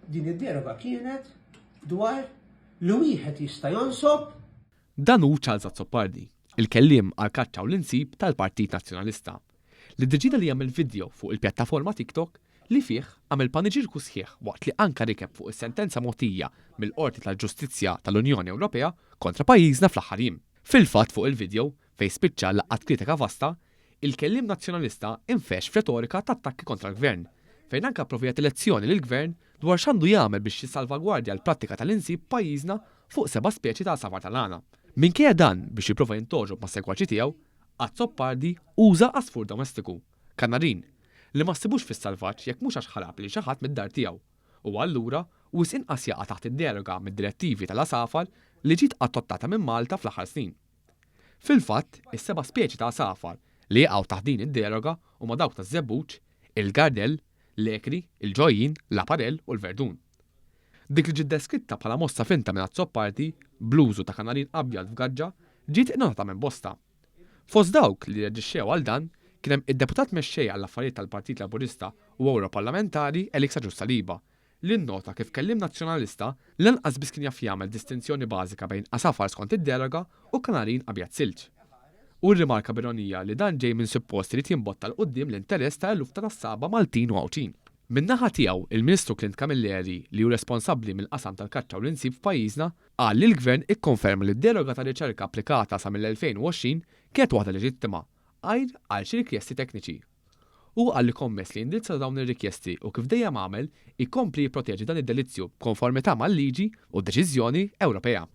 Din id-deroga kienet dwar li wieħed jista' jonsob. Dan hu Charles Azzopardi, il-kelliem għall-kaċċa u l-insib tal-Partit Nazzjonalista, li ddeċieda li jagħmel vidjo fuq il-pjattaforma TikTok li fih għamel paniġierku sħiħ waqt li anka rikeb fuq is-sentenza mogħtija mill-Qorti tal-Ġustizzja tal-Unjoni Ewropea kontra pajjiżna fl-aħħar jiem. Fil-fatt fuq il-vidjo, fejn spiċċa laqgħat kritika vasta, il-kelliem Nazzjonalista infexx f'retorika ta' attakki kontra l-Gvern, fejn anke pprova jagħti lezzjoni lill-Gvern dwar x'għandu jagħmel biex jissalvagwardja l-prattika tal-insib f'pajjiżna fuq seba' speċi ta' għasafar tal-għana. Minkejja dan, biex jipprova jintgħoġob mas-segwaċi tiegħu, Azzopardi uża għasfur domestiku, kanarin, li ma ssibux fis-salvaġġ jekk mhux għax ħarab lil xi ħadd mid-dar tiegħu, u allura wisq inqas jaqa' taħt id-deroga mid-direttivi tal-għasafar li ġiet adottata minn Malta fl-aħħar snin. Fil-fatt, is-seba' speċi ta' għasafar li jaqgħu taħt din id-deroga huma dawk taż-żebbuġ, il-gardell, l-ekri, il-ġojjin, l-aparell u l-verdun. Dik li ġiet deskritta bħala mossa finta minn Azzopardi, bl-użu ta' kanarin abjad f'gaġġa, ġiet innotata minn bosta. Fost dawk li rreaġixxew għal dan kien hemm id-Deputat Mexxej għall-Affarijiet tal-Partit Laburista u Ewroparlamentari Alex Agius Saliba li nnota kif kelliem Nazzjonalista lanqas biss kien jaf jagħmel distinzjoni bażika bejn għasafar skont id-deroga u kanarin abjad silġ. Hu rrimarka b'ironija li dan ġej min suppost irid jimbotta 'l quddiem l-interess ta' eluf ta' nassaba Maltin u Għawdxin. Min-naħa tiegħu, il-Ministru Clint Camilleri, li hu responsabbli mill-qasam tal-kaċċa u l-insib f'pajjiżna, qal li l-Gvern ikkonferma li d-deroga ta' riċerka applikata sa mill-2020 kienet waħda leġittima, għajr għal xi rikjesti tekniċi. Huwa qal li kommess li jindirizza dawn ir-rikjesti u kif dejjem għamel, ikompli jipproteġi dan id-delizzju b'konformità mal-liġi u d-deċiżjoni Ewropea.